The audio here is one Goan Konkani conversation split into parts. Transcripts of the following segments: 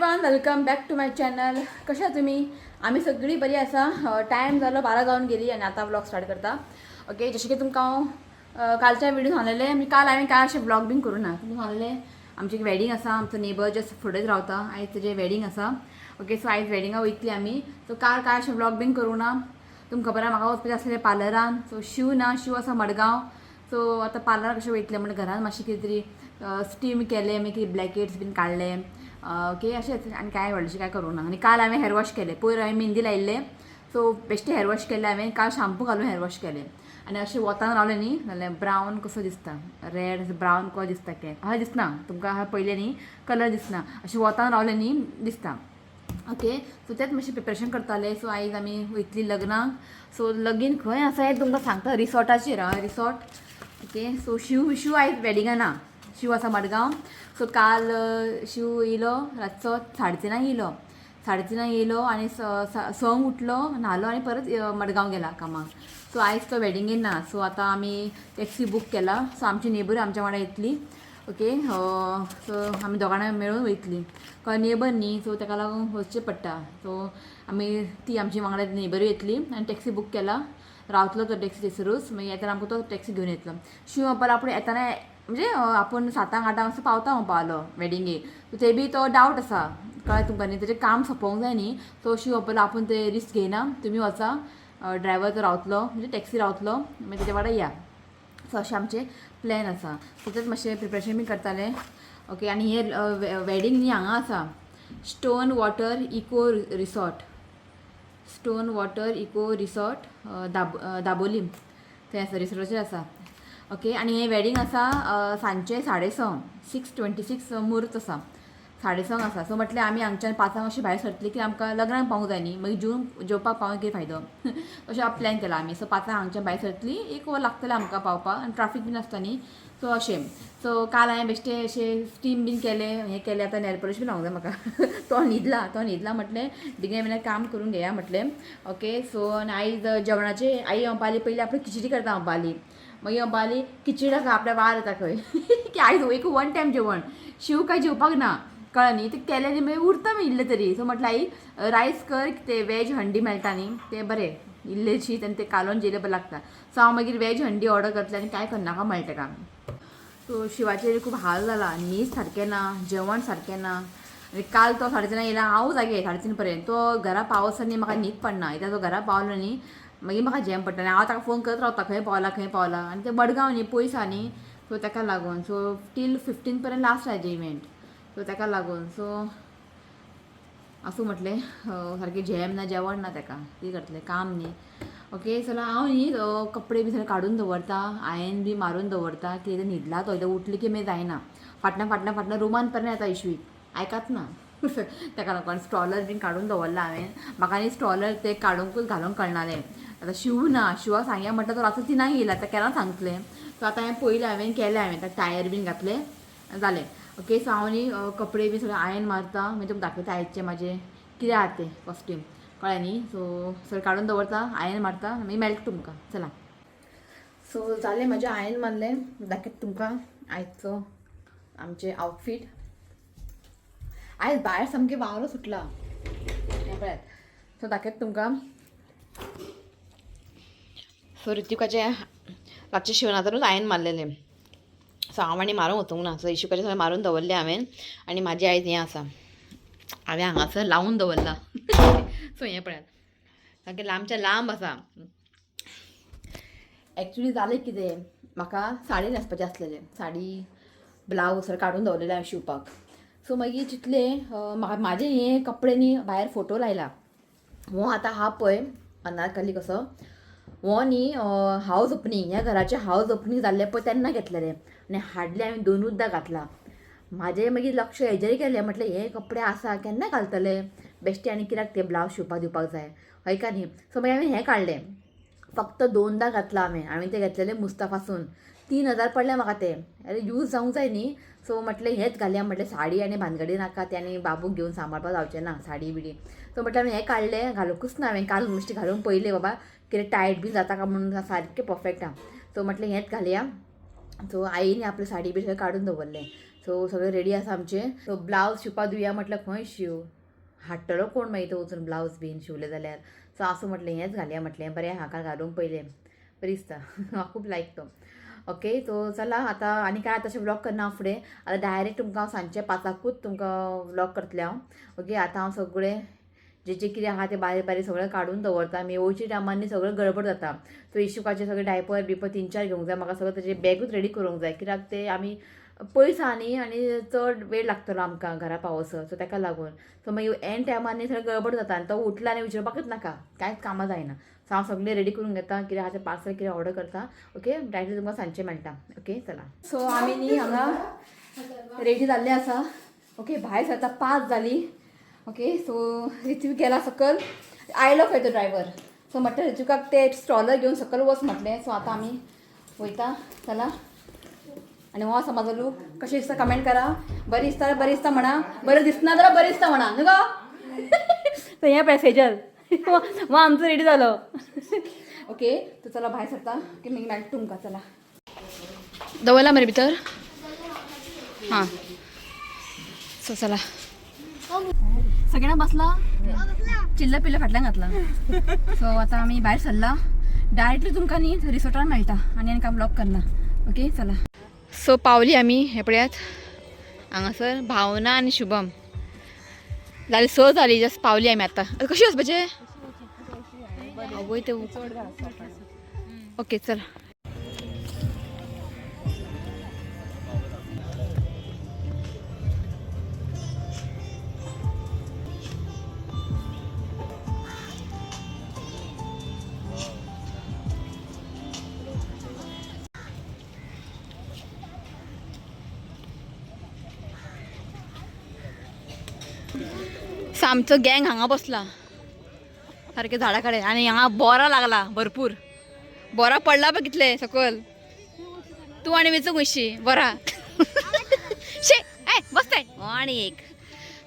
Everyone, welcome back to my channel. कशा तुम्ही? आम्ही सगळी बरी आसा. टायम जालो 12 जावन गेली आनी आतां व्लॉग स्टार्ट करता. ओके, जशें की तुमकां हांव कालच्या व्हिडिओ सांगलेलें, आमी काल हांवें कांय अशें व्लॉग बीन करूं ना. तुमकां सांगलेलें आमची एक वेडिंग आसा. आमचो नेबर जस्ट फुडेंच रावता. आयज तेजें वेडिंग आसा. ओके, सो आयज वेडिंगा वयतली आमी. सो काल कांय अशें व्लॉग बीन करूं ना. तुमकां खबर आहा, म्हाका वचपाचें आसलें पार्लरान. सो शिव ना, शिव आसा मडगांव. सो आतां पार्लरान कशें वयतलें म्हण घरान मातशें कितें तरी स्टीम केलें, मागीर कितें ब्लॅकेट्स बीन काडले. ओके, अशेंच, आनी कांय व्हडलेशें कांय करूं ना. आनी काल हांवें हेर वॉश केलें. पयर हांवें मेहंदी लायिल्लें, सो बेश्टें हेर वॉश केलें हांवें. काल शॅम्पू घालून हेर वॉश केलें आनी अशें वतान रावलें न्ही जाल्यार ब्रावन कसो दिसता, रेड ब्रावन कसो दिसता कें अशें दिसना तुमकां. अशें पयलें न्ही कलर दिसना, अशें वतान रावलें न्ही दिसता. ओके, सो तेंच मातशें प्रिपरेशन करतालें. सो आयज आमी वयतली लग्नाक. सो लगीन खंय आसा हें तुमकां सांगता, रिसॉर्टाचेर आं, resort. Okay, so Shiv Shiv आयज वेडिंगा ना, शिव आसा मडगांव. सो काल शिव येयलो रातचो 3:30 येयलो. 3:30 येयलो आनी 6 उठलो, न्हालो आनी परत मडगांव गेला कामाक. सो आयज तो वेडिंगेन ना. सो आतां आमी टॅक्सी बूक केला. सो आमची नेबर आमच्या वांगडा येतली. ओके, सो आमी दोगांय मेळून वयतली, कारण नेबर न्ही, सो ताका लागून वचचें पडटा. सो आमी ती आमची वांगडा नेबरूय येतली आनी टॅक्सी बूक केला. रावतलो तो टॅक्सी थंयसरूच. मागीर येतना आमकां तो टॅक्सी घेवन येतलो. शिव म्हणपाक आपूण येतना, म्हणजे आपूण 7 8 असो पावता म्हणपालो वेडिंगेक. सो ते बी तो डावट आसा, कळ्ळें तुमकां न्ही? तेजें काम सोंपोवंक जाय न्ही. सो शिव म्हणपालो आपूण ते रिस्क घेयना, तुमी वचा, ड्रायवर तो रावतलो, म्हणजे टॅक्सी रावतलो, मागीर तेजे वांगडा या. सो अशें आमचें प्लॅन आसा. सो तेच मातशें प्रिपरेशन बी करतालें. ओके, आनी हे वेडींग न्ही हांगा आसा, stone water eco resort, stone water eco resort, Dabolim थंय आसा, रिसॉर्टाचेर आसा. ओके, आनी हें वेडींग आसा सांजचें 6:30, 6:26 म्हूर्त आसा, 6:30 आसा. सो म्हटलें आमी हांगच्यान 5 अशें भायर सरतली की आमकां लग्नाक पावूंक जाय न्ही. मागीर जेवन जेवपाक पावून कितें फायदो? अशें प्लॅन केला आमी. सो 5 हांगच्यान भायर सरतली, एक वर लागतलें आमकां पावपाक आनी ट्राफीक बीन आसता न्ही. सो अशें. सो काल हांवें बेश्टें अशें स्टीम बीन केलें, हें केलें. आतां नेल पॉलिश बी लावंक जाय म्हाका. तो न्हिदला, तो न्हिदला. म्हटलें बेगीन बेगीन काम करून घेया म्हटलें. ओके, सो आनी आयज जेवणाचें आई म्हणपाली पयलीं आपली खिचडी करता म्हणपाली. मागीर म्हणपाली खिचडी नाका, आपल्या वार येता खंय की आयज एक वन टायम जेवण. शिव काय जेवपाक ना, कळ्ळें न्ही? तें केलें न्ही, मागीर उरता मागीर इल्लें तरी. सो म्हटलें आई रायस कर, ते वेज हंडी मेळटा न्ही, तें बरें इल्लें शीत आनी तें कालोवन जेयलें बरें लागता. सो हांव मागीर वेज हंडी ऑर्डर करतलें आनी कांय करनाका म्हणलें तेका. सो शिवाचेर खूब हाल जाला. न्हीद सारकें ना, जेवण सारकें ना. आनी काल तो 3:30 येयला, हांव जागे 3:30 पर्यंत. तो घरा पावसर न्ही म्हाका न्हीद पडना. एकदां तो घरा पावलो न्ही मागीर म्हाका झेम पडटा आनी हांव ताका फोन करत रावता, खंय पावला, खंय पावला. आनी ते मडगांव न्ही, पयस आहा न्ही, सो ताका लागून. सो टील 15 पर्यंत लास्ट आहा इव्हेंट. सो ताका लागून. सो आसूं म्हटलें, सारकें झेम ना, जेवण ना ताका, कितें करतलें, काम न्ही. ओके, चला, हांव न्ही कपडे बी सगळे काडून दवरता, आयन बी मारून दवरता. कितें न्हिदला तो, एकदां उठली की मागीर जायना. फाटल्यान फाटल्यान फाटल्यान रुमान पर्यंत येता इशवीक, आयकात ना. ताका लागून स्ट्रॉलर बीन काडून दवरला हांवें. म्हाका न्ही स्ट्रॉलर ते काडूंकूच घालूंक कळनालें. आतां शिव ना, शिवाक सांगया म्हणटा, तो रातचो 3 येयला, आतां केन्ना सांगतलें? सो आतां हांवें पयलें, हांवें केलें, हांवें आतां टायर बीन घातले, जालें. ओके, सो हांव न्ही कपडे बी सगळे आयन मारता, मागीर तुमकां दाखयता आयचे म्हाजें कितें आहा तें कॉस्ट्यूम, कळ्ळें न्ही? सो सगळें काडून दवरता, आयन मारता, मागीर मेळटा तुमकां. चला, सो जालें म्हाजें आयन मारलें. दाखयता तुमकां आयचो आमचें आउटफीट. आयज भायर सामकें वारो सुटला, हें पळयात. सो दाखयता तुमकां. सो ऋतिकाचें रातचें शिवनाथानूच आयन मारलेलें. सो हांव आनी मारूंक वचूंक ना. सो इशुकाचें सगळें मारून दवरलें हांवें आनी म्हाजें आयज हें आसा, हांवें हांगासर लावून दवरलां. सो हें पळयात, सामकें लांबच्या लांब आसा. एक्चुली जालें कितें, म्हाका साडी न्हेसपाचें आसलेलें. साडी ब्लावज सगळें काडून दवरलेलें हांवें शिंवपाक. सो मागीर चिंतलें, म्हाका म्हाजे हे कपडे न्ही भायर फोटो लायला. हो आतां आहा पळय अनारकली कसो, हो न्ही हावज ओपनींग, ह्या घराचें हावज ओपनींग जाल्लें पळय तेन्ना घेतलेलें आनी हाडलें हांवें, दोनूचदां घातला. म्हाजें मागीर लक्ष हेजेर गेलें. म्हटलें हे कपडे आसा, केन्ना घालतले बेश्टे आनी कित्याक ते ब्लावज शिंवपाक दिवपाक जाय, हय का न्ही? सो मागीर हांवें हें काडलें, फक्त दोनदां घातलां हांवें. हांवें तें घेतलेलें मुस्ताफासून, 3000 पडलें म्हाका तें. अरे यूज जावंक जाय न्ही. सो म्हटलें हेंच घालया म्हटलें, साडी आनी भानगडी नाका ते आनी बाबूक घेवन सांबाळपाक जावचें ना साडी बिडी. सो म्हटलें हांवें हें काडलें, घालुंकूच ना हांवें. काल बेश्टें घालून पळयलें बाबा कितें टायट बी जाता काय म्हणून, सारकें परफेक्ट आहा. सो म्हटलें हेंच घालया. सो आईने आपली साडी बी सगळें काडून दवरलें. सो सगळें रेडी आसा आमचें. सो ब्लावज शिंवपा दिवया म्हटल्यार खंय शिंव हाडटलो कोण मागीर थंय वचून ब्लावज बीन शिंवले जाल्यार. सो आसूं म्हटलें हेंच घालया म्हटलें बरें हाका घालूंक पयलें बरें दिसता. म्हाका खूब लायक तो. ओके सो चला आतां आनी काय तशें व्लॉग करना हांव फुडें. आतां डायरेक्ट तुमकां हांव सांजचे 5ांकूच तुमकां व्लॉग करतलें हांव. ओके आतां हांव सगळें जे जे कितें आहा तें बारीक बारीक सगळें काडून दवरता. आमी येवचे टायमार सगळें गडबड जाता. सो इशुकाचे सगळे डायपर बिपर 3-4 घेवंक जाय म्हाका. सगळें तेजें बॅगूच रेडी करूंक जाय कित्याक ते आमी पयस आहा न्ही आनी चड वेळ लागतलो आमकां घरा पावसर. सो ताका लागून सो मागीर एन टायमार न्ही सगळें गडबड जाता आनी तो उठला आनी विचारपाकूच नाका, कांयच कामां जायना. सो हांव सगळें रेडी करून घेता, कितें आहा तें पार्सल कितें ऑर्डर करता. ओके डायरेक्टली तुमकां सांजचें मेळटा. ओके चला. सो आमी न्ही हांगा रेडी जाल्ले आसा. ओके भायर सरता 5 जाली. ओके सो ऋत्विक गेला सकल, आयलो खंय तो ड्रायव्हर. सो म्हटलें ऋत्विकाक ते स्ट्रॉलर घेवन सकल वच म्हटलें. सो आतां आमी वयता चला. आनी हो आसा म्हाजो लूक, कशें दिसता कमेंट करा. बरी दिसता जाल्यार बरी दिसता म्हणा, बरें दिसना जाल्यार बरें दिसता म्हणा न्हू गो. सो हें पळय सेजल हो आमचो रेडी जालो. ओके तो चला भायर सरता. ओके मागीर मेळटा तुमकां. चला दवरला मरे भितर. हां सो चला सगळ्यांना बसला चिल्ला पिल्ला फाटल्यान घातला. सो आतां आमी भायर सरला डायरेक्टली तुमकां न्ही रिसॉर्टान मेळटा आनी आनी काय ब्लॉग करना. ओके चला. सो पावली आमी हे पळयात हांगासर भावना आनी शुभम जाली 6 जाली जस्ट पावली आमी आतां. कशी वचपाचें आवय ते. ओके चल. सो आमचो गँग हांगा बसला सारकें झाडा कडेन आनी हांगा बोरा लागला भरपूर. बोरा पडला पळय कितले सकयल. तूं आनी वेचूंक वयशी बोरा शे ए बसताय आनी एक.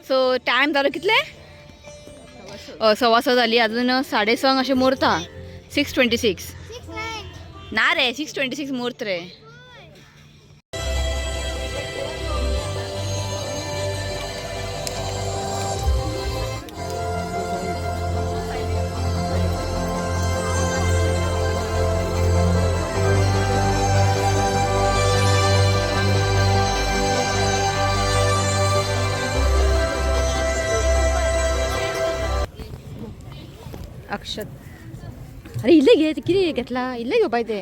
सो टायम जालो कितले 6:15 जाली, अजून 6:30 अशें मोरता. 6:26 ना रे, 6:26 मोरत रे. अक्षत अरे इल्ले घे, कितें घेतला इल्ले घेवपाक ते.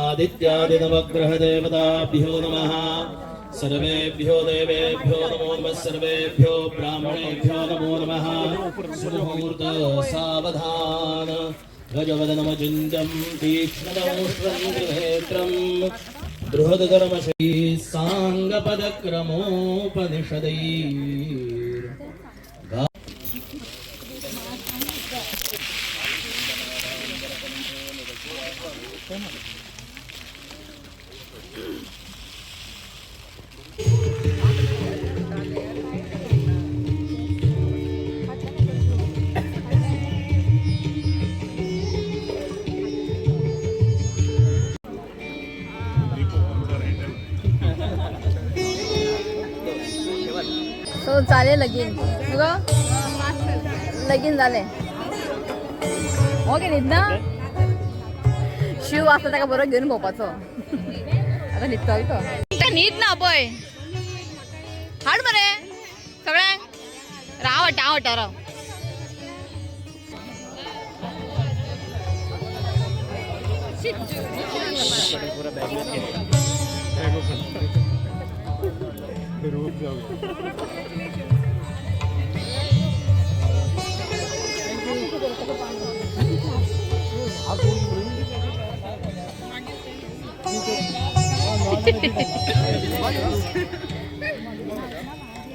आदित्यादिनवग्रहदेवताभ्यो नमः. सर्वेभ्यो देवेभ्यो नमो नमः. सर्वेभ्यो ब्राह्मणेभ्यो नमो नमः. सुमुहूर्त सावधान. गजवदनमचिन्त्यं तीक्ष्णदंष्ट्रं त्रिनेत्रं बृहदधर्मश्री साङ्गपदक्रमोपनिषदैर्. सो जालें लगीन मुगो, लगीन जालें. ओके न्हिदना शिव आसा ताका बरो घेवन भोंवपाचो. आतां न्हिदतलो तो. न्हीद ना पळय हाड मरे सगळ्यांक. राव हाडटा हांव हाडटा राव.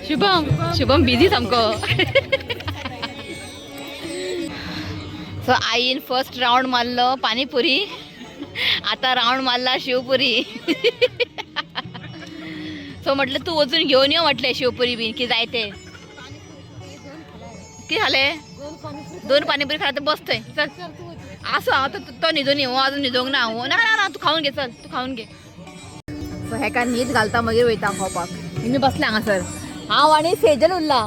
शुभम शुभम बिझी सामको. सो आईन फर्स्ट राउंड मारलो पाणीपुरी, आता राउंड मारला शिवपुरी. सो म्हटलं तू वचून घेऊन ये म्हटले शिवपुरी बीन की जाय ते. कितें जालें? 2 पाणीपुरी खाला तर बसतय. चल असो हांव तो न्हिदून हो अजून न्हिदोंक ना. हो ना ना ना तूं खावन घे, चल तूं खावन घे. सो हेका न्हीद घालता, मागीर वयता खावपाक. मी बसले हांगासर, हांव आनी सेजल उरला.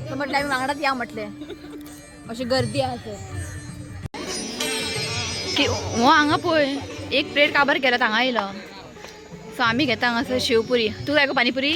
सो म्हटलें आमी वांगडाच या म्हटलें, अशी गर्दी आहा सर. हो हांगा पळय एक प्लेट काबार केला, हांगा येयलो. सो आमी घेता हांगासर शेवपुरी. तूं जाय गो पानीपुरी?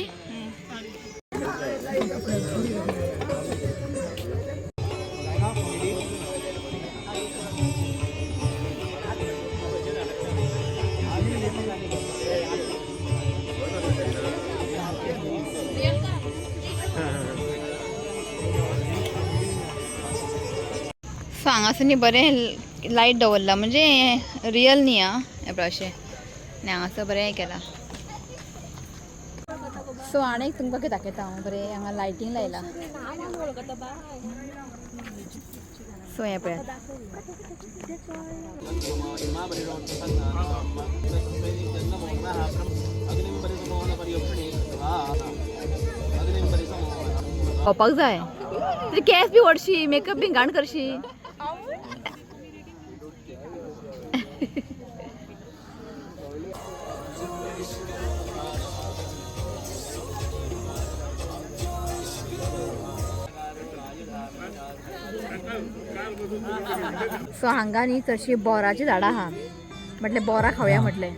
सो हांगासर न्ही बरें लायट दवरला, म्हणजे रियल न्ही आं हें पळय अशें. आनी हांगासर बरें केलां. सो आनी एक तुमकां कितें दाखयता हांव, बरें हांगा लायटींग लायला. सो हें पळयात. खावपाक जाय, तुजे केंस बी व्हडशी, मेकअप बी घाण करशी. सो हांगा न्ही चडशी बोराची झाडां आहा, म्हटलें बोरां खावया म्हटलें.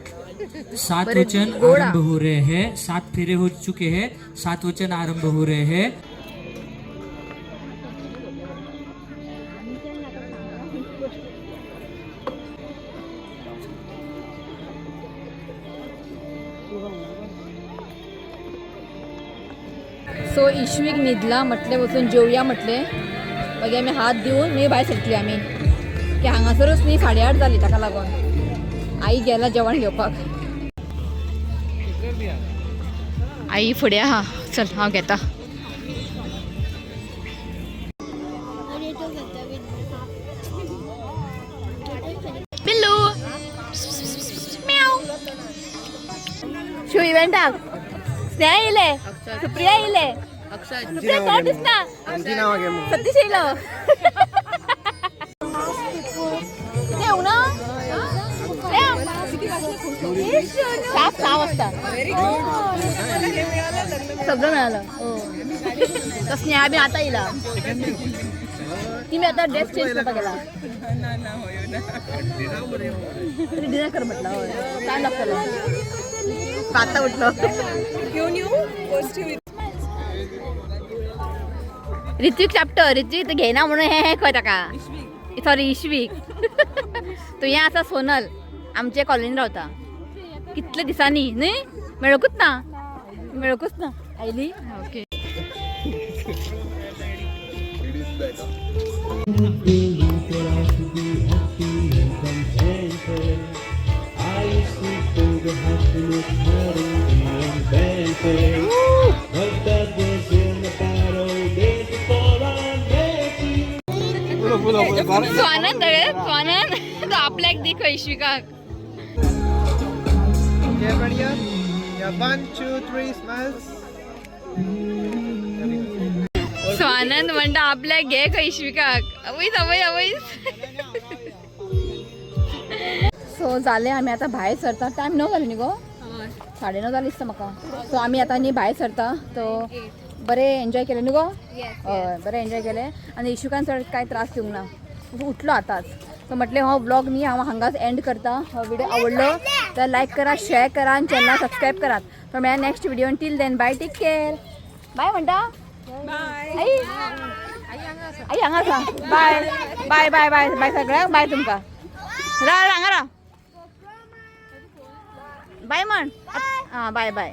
सात बरे वचन गोड आ. आरंभ हो रहे हैं. 7 फेरे हो चुके हैं, 7 वचन आरंभ हो रहे हैं. सो इश्वीक न्हिदला म्हटलें, वचून जेवया म्हटलें. मागीर आमी हात दिवन मागीर भायर सरतली आमी, की हांगासरूच न्ही 8:30 जाली. ताका लागून आई गेला जेवण घेवपाक. आई फुडें आहा. चल हांव घेता. बिल्लू म्याव. शिव इव्हेंटाक स्नेहा येयले, सुप्रिया येयले. सुप्रिया कोण दिसना? सतीश येयलो. येवंक ना? 7-6 वाजता सगळं मिळालं. हो, तर स्नेहा बी आता येयला. ती मी आता ड्रेस चेंज करपाक गेला. डिनर कर म्हटलं. हय, टायम लागतलो. आता उठलो. ऋत्विक चॅप्टर ऋत्विक घेयना म्हणून हे हे खंय ताका. सॉरी, इश्वीक. तूं हें आसा सोनल, आमचे कॉलनीन रावता. कितले दिसांनी न्ही मेळकूच ना, मेळकूच ना. आयली. ओके. स्वानंद रे स्वानंद, तो आपल्याक दी खंय इश्विकाक. Okay, ready up? Yeah, 1, 2, 3, smiles. Swanand म्हणटा आपल्याक घे खंय इश्विकाक. अवयस अवय अवयस. सो जालें, आमी आतां भायर सरता. टायम 9 जाले न्ही गो? 9:30 जालें दिसता म्हाका. सो आमी आतां न्ही भायर सरता. तो बरें एन्जॉय केलें न्ही गो? हय, बरें एन्जॉय केलें आनी इशुकान चड कांय त्रास दिवंक ना, उठलो आतांच. सो म्हटलें हो व्लॉग न्ही हांव हांगाच एंड करता. हो व्हिडिओ आवडलो तर लायक करा, शेअर करा आनी चॅनलाक सबस्क्रायब करात. तो मेळ्या next video. Till then bye, take care. Bye म्हणटा आई. आई हांगा आसा. बाय बाय बाय बाय बाय सगळ्यांक. बाय तुमकां. रा हांगा रा. बाय म्हण. आं, बाय बाय.